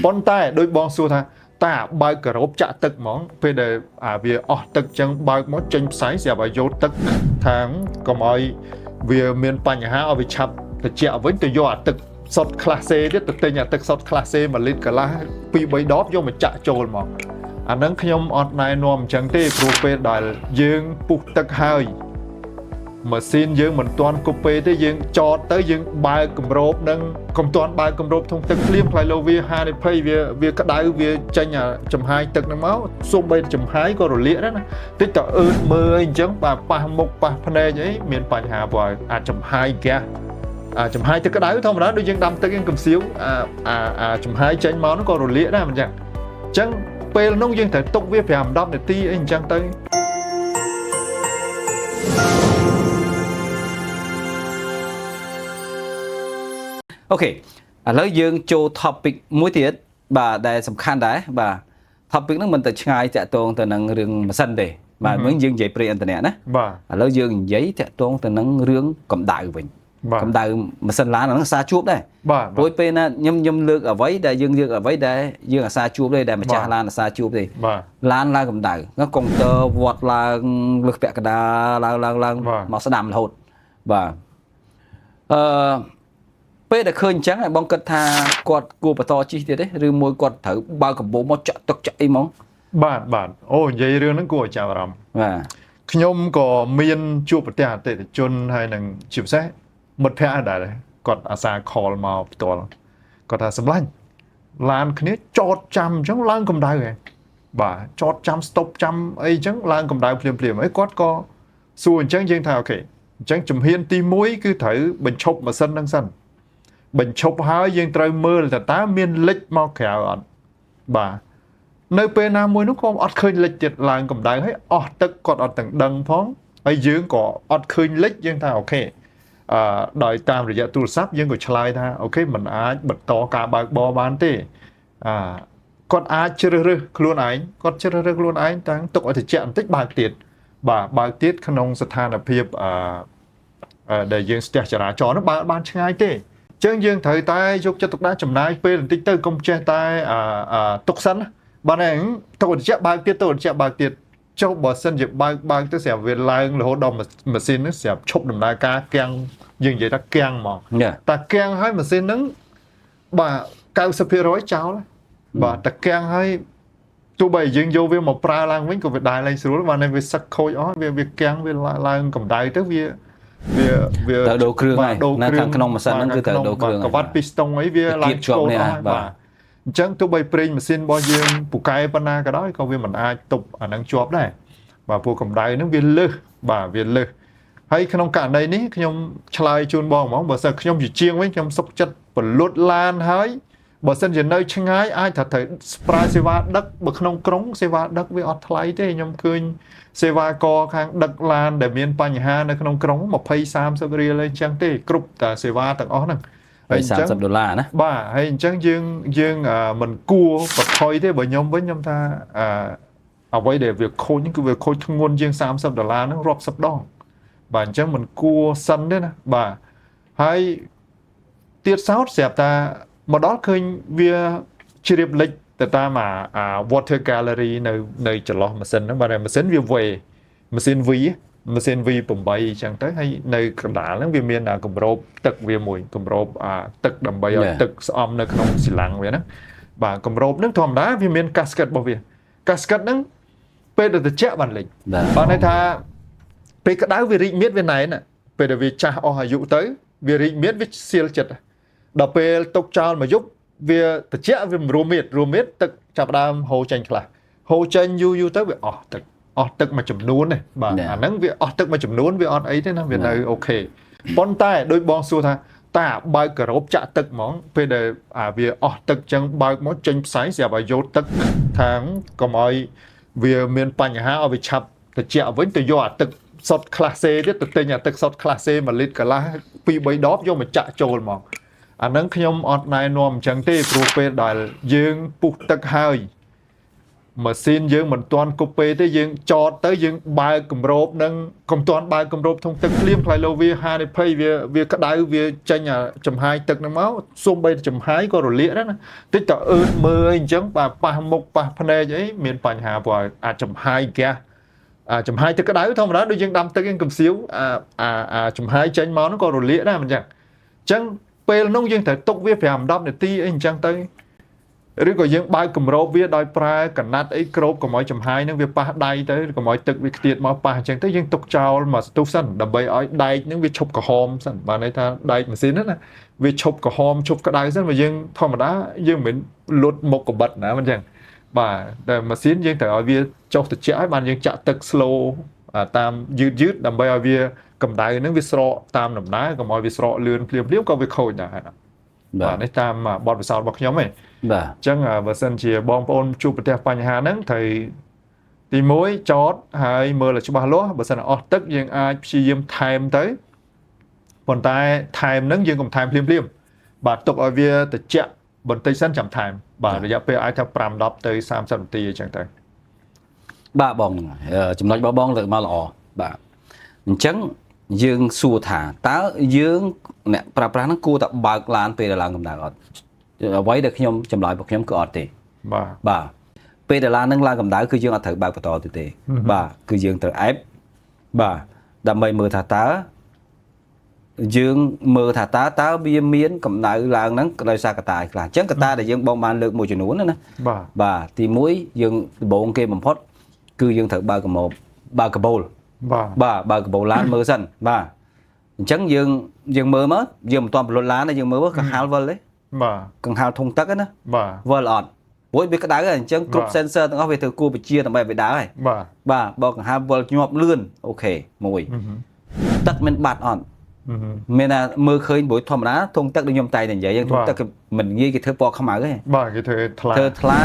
ប៉ុន្តែដោយបងសួរថាតាបើកការ៉ូបចាក់ទឹកហ្មងពេលដែលអាវាអស់ទឹកចឹងបើកមកចេញផ្សែងស្រាប់ឲ្យយកទឹកថាងកុំឲ្យវាមានបញ្ហាឲ្យវាឆាប់ត្រជាក់វិញទៅយកអាទឹកសុតក្លាសេទៀតទៅទិញអាទឹកសុតក្លាសេ1លីត្រកន្លះ2 3ដបយកមកចាក់ចូលមកអាហ្នឹងខ្ញុំអត់ណែនាំអញ្ចឹងទេព្រោះពេលដែលយើងពុះទឹកហើយម៉ាស៊ីនយើងមិនទាន់គប់ពេលទេយើងចតទៅយើងបើកគម្របនឹងកុំទាន់បើកគម្របធុងទឹកភ្លាមខ្លាចលោវាហានិភ័យវាក្តៅវាចេញអាចំហាយទឹកហ្នឹងមកសូម្បីចំហាយក៏រលាកដែរណាតិចតអឺតមើលអីអញ្ចឹងបាទប៉ះមុខប៉ះភ្នែកអីមានបញ្ហាព្រោះអាចចំហាយហ្គាសអាចំហាយទឹកក្តៅធម្មតាដូចយើងដាំទឹកយើងកំសៀវអាអាអាចំហាយចេញមកហ្នឹងក៏រលាកដែរមិនអញ្ចឹងអញ្ចឹងពេលនោះយើងត្រូវទុកវា5 10នាទីអីអញ្ចឹងទៅ អូខេឥឡូវយើងចូល topic មួយទៀតបាទដែលសំខាន់ដែរបាទ topic ហ្នឹងមិនទៅឆ្ងាយតាក់ទងទៅនឹងរឿងម៉ាស៊ីនទេបាទមិញយើងនិយាយប្រេងឥន្ធនៈណា បាទ ឥឡូវយើងនិយាយតាក់ទងទៅនឹងរឿងកម្ដៅវិញ បាទ កម្ដៅម៉ាស៊ីនឡានអាហ្នឹងសាជួបដែរ បាទ ព្រោះពេលណាខ្ញុំលើកអ្វីដែលយើងលើកអ្វីដែលយើងអាសាជួបទេដែលម្ចាស់ឡានអាសាជួបទេ បាទ ឡានឡើងកម្ដៅកុងទ័រវត្តឡើងលើសពាក់កណ្ដាលឡើងឡើងឡើង បាទ មកស្ដាំរហូតបាទអឺពេលដែលឃើញអញ្ចឹងឯងបងគិតថាគាត់គួរបន្តជិះទៀតទេឬមួយគាត់ត្រូវបើកកំបោមកចាក់ទឹកចាក់អីហ្មង បាទបាទអូនិយាយរឿងហ្នឹងគួរឲ្យចាប់អារម្មណ៍ បាទ ខ្ញុំក៏មានជួបប្រទះអតិថិជនហើយនឹងជាពិសេសមិត្តភ័ក្តិដែរគាត់អាសា call មកផ្ទាល់គាត់ថាសម្លាញ់ឡានគ្នាចតចាំអញ្ចឹងឡើងកម្ដៅហ៎បាទចតចាំ stop ចាំអីអញ្ចឹងឡើងកម្ដៅភ្លាមភ្លាមអីគាត់ក៏សួរអញ្ចឹងយើងថាអូខេអញ្ចឹងជំហានទី1គឺត្រូវបញ្ឈប់ម៉ាស៊ីនហ្នឹងសិនបញ្ឈប់ហើយយើងត្រូវមើលតើតើមានលិចមកក្រៅអត់បាទនៅពេលណាមួយនោះក៏អត់ឃើញលិចទៀតឡើងកម្ដៅហើយអស់ទឹកគាត់អត់ទាំងដឹងផងហើយយើងក៏អត់ឃើញលិចយើងថាអូខេអឺដោយតាមរយៈទូរស័ព្ទយើងក៏ឆ្លើយថាអូខេมันអាចបន្តការបើកបរបានទេអឺគាត់អាចជ្រើសរើសខ្លួនឯងគាត់ជ្រើសរើសខ្លួនឯងតាំងទុកឲ្យត្រជាក់បន្តិចបើកទៀតបាទបើកទៀតក្នុងស្ថានភាពអឺដែលយើងស្ទះចរាចរណ៍នោះបើបានឆ្ងាយទេចឹងយើងត្រូវតែយកចិត្តទុកដាក់ចំណាយពេលបន្តិចទៅកុំចេះតែអឺទុកសិនណាបាទហ្នឹងទុកត្រជាក់បើកទៀតទុកត្រជាក់បើកទៀតចុះបើសិនជាបើកទៅស្រាប់វាឡើងរហូតដល់ម៉ាស៊ីនហ្នឹងស្រាប់ឈប់ដំណើរការគាំងយើងនិយាយថាគាំងហ្មងតែគាំងហើយម៉ាស៊ីនហ្នឹងបាទ90%ចោលបាទតែគាំងហើយទោះបីយើងយកវាមកប្រើឡើងវិញក៏វាដែរឡើងស្រួលបាទវាសឹកខូចអស់វាគាំងវាឡើងកម្ដៅទៅវាវាវា ទៅដូរគ្រឿងហើយនៅខាងក្នុងម៉ាស៊ីនហ្នឹងគឺត្រូវដូរគ្រឿង កវ៉ាត់ពីស្តុងអីវាឡើង ជាប់នេះបាទ អញ្ចឹងទោះបីប្រេងម៉ាស៊ីនរបស់យើងពូកែប៉ុណ្ណាក៏ដោយក៏វាមិនអាចទប់អាហ្នឹងជាប់ដែរបាទព្រោះកម្ដៅហ្នឹងវាលើសបាទវាលើសហើយក្នុងករណីនេះខ្ញុំឆ្លើយជូនបងហ្មងបើសិនខ្ញុំជាជាងវិញខ្ញុំសុខចិត្តពលុតឡានហើយបើសិនជានៅឆ្ងាយអាចថាត្រូវប្រើសេវាដឹកបើក្នុងក្រុងសេវាដឹកវាអត់ថ្លៃទេខ្ញុំឃើញសេវាករខាងដឹកឡានដែលមានបញ្ហានៅក្នុងក្រុង20 30រៀលអីចឹងទេគ្រប់តែសេវាទាំងអស់ហ្នឹង ហើយ30ដុល្លារណា បាទហើយអញ្ចឹងយើងមិនគួរបថុយទេបើខ្ញុំវិញខ្ញុំថាអ្វីដែលវាខូចគឺវាខូចធ្ងន់ជាង30ដុល្លារហ្នឹងរាប់សិបដងបាទអញ្ចឹងមិនគួរសិនទេណាបាទហើយទៀតសោតស្រាប់តែមកដល់ឃើញវាជ្រាបលិចទៅតាមអា water gallery នៅចន្លោះម៉ាស៊ីនហ្នឹងបាទម៉ាស៊ីនវាវេម៉ាស៊ីន V ម៉ាស៊ីន V8 អញ្ចឹងទៅហើយនៅកណ្ដាលហ្នឹងវាមានអាគម្របទឹកវាមួយគម្របអាទឹកដើម្បីឲ្យទឹកស្អំនៅក្នុងស៊ីឡាំងវាណាបាទគម្របហ្នឹងធម្មតាវាមានកាស្កិតរបស់វាកាស្កិតហ្នឹងពេលដែលត្រជាក់បានលិចបាទន័យថាពេលក្តៅវារីកមៀតវាណែនពេលដែលវាចាស់អស់អាយុទៅវារីកមៀតវាសៀលចិត្តដល់ពេលទុកចោលមួយយប់វាត្រជាក់វាមិនរួមមៀតរួមមៀតទឹកចាប់ដើមហូរចេញខ្លះហូរចេញយូរយូរទៅវាអស់ទឹកអស់ទឹកមួយចំនួនទេបាទអាហ្នឹងវាអស់ទឹកមួយចំនួនវាអត់អីទេណាវានៅអូខេប៉ុន្តែដោយបងសួរថាតាបើកការ៉ូបចាក់ទឹកហ្មងពេលដែលអាវាអស់ទឹកចឹងបើកមកចេញផ្សែងស្រាប់ឲ្យយកទឹកថាងកុំឲ្យវាមានបញ្ហាឲ្យវាឆាប់ត្រជាក់វិញទៅយកអាទឹកសុតក្លាសេទៀតទៅទិញអាទឹកសុតក្លាសេ1លីត្រកន្លះ2 3ដបយកមកចាក់ចូលហ្មងអាហ្នឹងខ្ញុំអត់ណែនាំអញ្ចឹងទេព្រោះពេលដែលយើងពុះទឹកហើយ ម៉ាស៊ីនយើងមិនទាន់គប់ពេលទេយើងចតទៅយើងបើកគម្របនឹងកុំទាន់បើកគម្របធុងទឹកភ្លាមខ្លាចលោវាហានិភ័យវាក្តៅវាចេញអាចំហាយទឹកហ្នឹងមកសូម្បីតែចំហាយក៏រលាកដែរណាតិចតអឺតមើលអីអញ្ចឹងបាទប៉ះមុខប៉ះភ្នែកអីមានបញ្ហាព្រោះអាចចំហាយហ្គាសចំហាយទឹកក្តៅធម្មតាដូចយើងដាំទឹកយើងកំសៀវអាចំហាយចេញមកហ្នឹងក៏រលាកដែរមិនចឹងអញ្ចឹងពេលនោះយើងត្រូវទុកវា5 10នាទីអីអញ្ចឹងទៅឬក៏យើងបើកគម្របវាដោយប្រើកណាត់អីគ្របកុំឲ្យចំហាយហ្នឹងវាប៉ះដៃទៅកុំឲ្យទឹកវាខ្ទាតមកប៉ះអញ្ចឹងទៅយើងទុកចោលមកស្ទុះសិនដើម្បីឲ្យដែកហ្នឹងវាឈប់ក្រហមសិនបាទន័យថាដែកម៉ាស៊ីនហ្នឹងណាវាឈប់ក្រហមឈប់ក្តៅសិនបើយើងធម្មតាយើងមិនមែនលុតមុខកបិតណាមិនអញ្ចឹងបាទតែម៉ាស៊ីនយើងត្រូវឲ្យវាចុះត្រជាក់ឲ្យបានយើងចាក់ទឹក slow តាមយឺតយឺតដើម្បីឲ្យវាកម្ដៅហ្នឹងវាស្រកតាមដំណើរកុំឲ្យវាស្រកលឿនភ្លាមៗក៏វាខូចដែរបាទនេះតាមបទពិសោធន៍របស់ខ្ញុំឯងបាទអញ្ចឹងបើសិនជាបងប្អូនជួបប្រទះបញ្ហាហ្នឹងត្រូវទី1ចតហើយមើលឲ្យច្បាស់លាស់បើសិនអស់ទឹកយើងអាចព្យាយាមថែមទៅប៉ុន្តែថែមហ្នឹងយើងកុំថែមភ្លាមៗបាទទុកឲ្យវាត្រជាក់បន្តិចសិនចាំថែមបាទរយៈពេលអាចថា5 10ទៅ30នាទីអញ្ចឹងទៅបាទបងចំណុចរបស់បងលើកមកល្អបាទអញ្ចឹងយើងសួរថាតើយើងអ្នកប្រើប្រាស់ហ្នឹងគួរតែបើកឡានពេលដែលឡើងកម្ដៅអត់អ្វីដែលខ្ញុំចម្លើយរបស់ខ្ញុំគឺអត់ទេបាទបាទពេលដែលឡានហ្នឹងឡើងកម្ដៅគឺយើងអត់ត្រូវបើកបន្តទៅទេបាទគឺយើងត្រូវអែបបាទដើម្បីមើលថាតើយើងមើលថាតើវាមានកម្ដៅឡើងហ្នឹងដោយសារកត្តាអីខ្លះអញ្ចឹងកត្តាដែលយើងបងបានលើកមួយចំនួនណាបាទបាទទី1យើងដំបូងគេបំផុតគឺយើងត្រូវបើកកម្របបើកកបូលបាទបាទបើកកបូលឡានមើលសិនបាទអញ្ចឹងយើងមើលមកយើងមិនទាន់បលត់ឡានទេយើងមើលកង្ហាល់វិលទេបាទកង្ហាល់ធុងទឹកណាបាទវិលអត់ព្រោះវាក្តៅហើយអញ្ចឹងគ្រប់ sensor ទាំងអស់វាធ្វើគួរបញ្ជាដើម្បីឲ្យវាដើរហើយបាទបាទបើកង្ហាល់វិលញាប់លឿនអូខេមួយទឹកមិនបាត់អត់មានថាមើលឃើញព្រោះធម្មតាធុងទឹកដូចខ្ញុំតែនិយាយយើងធុងទឹកគេមិនងាយគេធ្វើពណ៌ខ្មៅទេបាទគេធ្វើថ្លា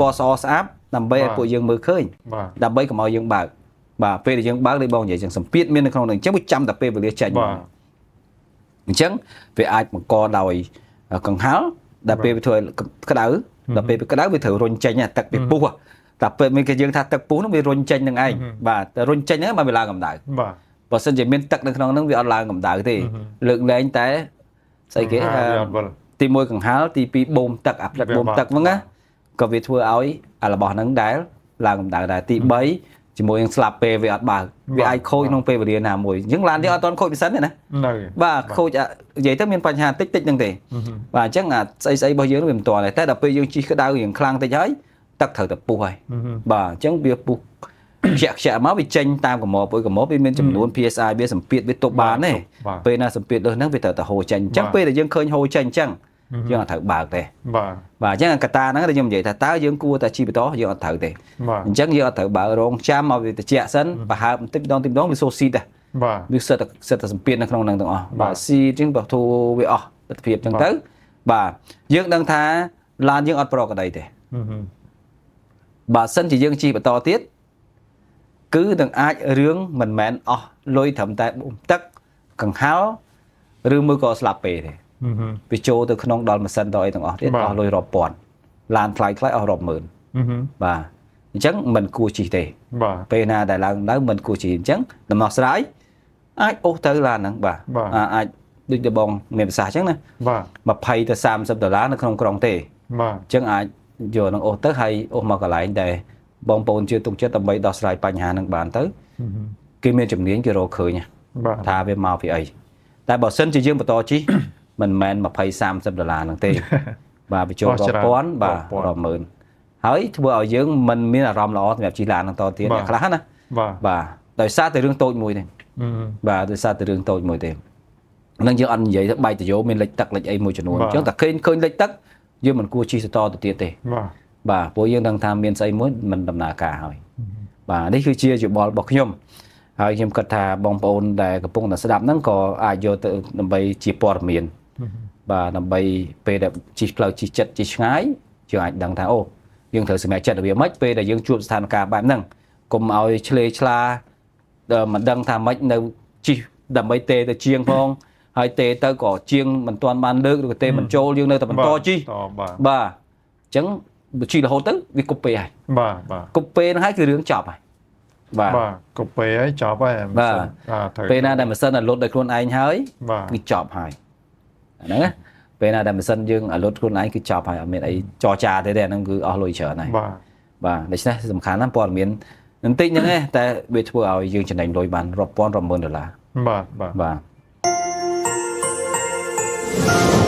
ពណ៌សស្អាតដើម្បីឲ្យពួកយើងមើលឃើញដើម្បីកុំឲ្យយើងបើកបាទពេលដែលយើងបើកដូចបងនិយាយចឹងសម្ពាធមាននៅក្នុងនឹងអញ្ចឹងវាចាំតែពេលវេលាចេញបាទអញ្ចឹងវាអាចបង្កដោយកង្ហាល់ដល់ពេលវាធ្វើឲ្យក្តៅដល់ពេលវាក្តៅវាត្រូវរុញចេញទឹកវាពុះតែពេលមានគេយើងថាទឹកពុះនោះវារុញចេញនឹងឯងបាទតែរុញចេញហ្នឹងបានវាឡើងកម្ដៅបាទបើសិនជាមានទឹកនៅក្នុងហ្នឹងវាអត់ឡើងកម្ដៅទេលើកលែងតែស្អីគេទី1កង្ហាល់ទី2បូមទឹកអាផ្លិតបូមទឹកហ្នឹងណាក៏វាធ្វើឲ្យអារបស់ហ្នឹងដែលឡើងកម្ដៅដែរទី3ជាមួយនឹងស្លាប់ពេលវាអត់បើកវាអាចខូចក្នុងពេលវេលាណាមួយអញ្ចឹងឡាននេះអត់ទាន់ខូចពិសិដ្ឋទេណាបាទខូចនិយាយទៅមានបញ្ហាតិចតិចហ្នឹងទេបាទអញ្ចឹងអាស្អីរបស់យើងវាមិនទាន់ទេតែដល់ពេលយើងជិះក្តៅរៀងខ្លាំងតិចហើយទឹកត្រូវតែពុះហើយបាទអញ្ចឹងវាពុះខ្ជាក់ខ្ជាក់មកវាចេញតាមកម្របព្រោះកម្របវាមានចំនួន PSI វាសម្ពាធវាទប់បានទេពេលណាសម្ពាធលើសហ្នឹងវាត្រូវតែហូរចេញអញ្ចឹងពេលដែលយើងឃើញហូរចេញអញ្ចឹងយើងអត់ត្រូវបើកទេបាទបាទអញ្ចឹងកត្តាហ្នឹងដែលខ្ញុំនិយាយថាតើយើងគួរតែជិះបន្តយើងអត់ត្រូវទេអញ្ចឹងយើងអត់ត្រូវបើករងចាំឲ្យវាត្រជាក់សិនប្រហើបបន្តិចម្ដងតិចម្ដងវាសូស៊ីតដែរបាទវាសិតតែសម្ពាធនៅក្នុងហ្នឹងទាំងអស់បាទស៊ីអញ្ចឹងបើធូរវាអស់លទ្ធភាពអញ្ចឹងទៅបាទយើងដឹងថាឡានយើងអត់ប្រក្រតីទេបើសិនជាយើងជិះបន្តទៀតគឺនឹងអាចរឿងមិនមែនអស់លុយត្រឹមតែបូមទឹកកង្ហាល់ឬមួយក៏ស្លាប់ពេលទេវាចូលទៅក្នុងដល់ម៉ាស៊ីនដល់អីទាំងអស់ទៀតអស់លុយរាប់ពាន់ឡានថ្លៃថ្លៃអស់រាប់ម៉ឺនបាទអញ្ចឹងមិនគួរជិះទេបាទពេលណាដែលឡើងទៅមិនគួរជិះអញ្ចឹងដំណោះស្រាយអាចអូសទៅឡានហ្នឹងបាទអាចដូចទៅបងមានប្រសាសន៍អញ្ចឹងណាបាទ20ទៅ30ដុល្លារនៅក្នុងក្រុងទេបាទអញ្ចឹងអាចយកនឹងអូសទៅហើយអូសមកកន្លែងដែលបងប្អូនជឿទុកចិត្តដើម្បីដោះស្រាយបញ្ហាហ្នឹងបានទៅគេមានជំនាញគេរកឃើញថាវាមកពីអីតែបើសិនជាយើងបន្តជិះមិនមែន20 30ដុល្លារហ្នឹងទេបាទបញ្ចូលរាប់ពាន់បាទរាប់ម៉ឺនហើយធ្វើឲ្យយើងមិនមានអារម្មណ៍ល្អសម្រាប់ជិះឡានហ្នឹងតទៀតអ្នកខ្លះណាបាទដោយសារតែរឿងតូចមួយទេបាទដោយសារតែរឿងតូចមួយទេហ្នឹងយើងអត់និយាយទៅបែកតយោមានលិចទឹកលិចអីមួយចំនួនអញ្ចឹងតែឃើញលិចទឹកយើងមិនគួរជិះទៅតទៅទៀតទេបាទព្រោះយើងដឹងថាមានស្អីមួយមិនដំណើរការហើយបាទនេះគឺជាយោបល់របស់ខ្ញុំហើយខ្ញុំគិតថាបងប្អូនដែលកំពុងតែស្ដាប់ហ្នឹងក៏អាចយកទៅដើម្បីជាព័ត៌មានបាទដើម្បីពេលដែលជិះផ្លូវជិះចិត្តជិះឆ្ងាយយើងអាចដឹងថាអូយើងត្រូវសម្រេចចិត្តរបៀបម៉េចពេលដែលយើងជួបស្ថានភាពបែបហ្នឹងកុំឲ្យឆ្លេឆ្លាមិនដឹងថាម៉េចនៅជិះដើម្បីទេទៅជាងផងហើយទេទៅក៏ជាងមិនទាន់បានលើកឬក៏ទេមិនចូលយើងនៅតែបន្តជិះបាទអញ្ចឹង ជិះរហូតទៅវាគប់ពេលហើយ បាទបាទ គប់ពេលហ្នឹងហើយគឺរឿងចប់ហើយបាទ បាទគប់ពេលហើយចប់ហើយ បាទ បាទត្រូវ ពេលណាដែលម៉ាស៊ីនអាលុតដោយខ្លួនឯងហើយ បាទ គឺចប់ហើយអាហ្នឹងណាពេលណាដែលម៉ាស៊ីនយើងអាលុតខ្លួនឯងគឺចប់ហើយអត់មានអីចរចាទេទេអាហ្នឹងគឺអស់លុយច្រើនហើយ បាទ បាទដូច្នេះសំខាន់ណាស់ព័ត៌មានបន្តិចហ្នឹងឯងតែវាធ្វើឲ្យយើងចំណេញលុយបានរាប់ពាន់រាប់ម៉ឺនដុល្លារ បាទបាទ បាទ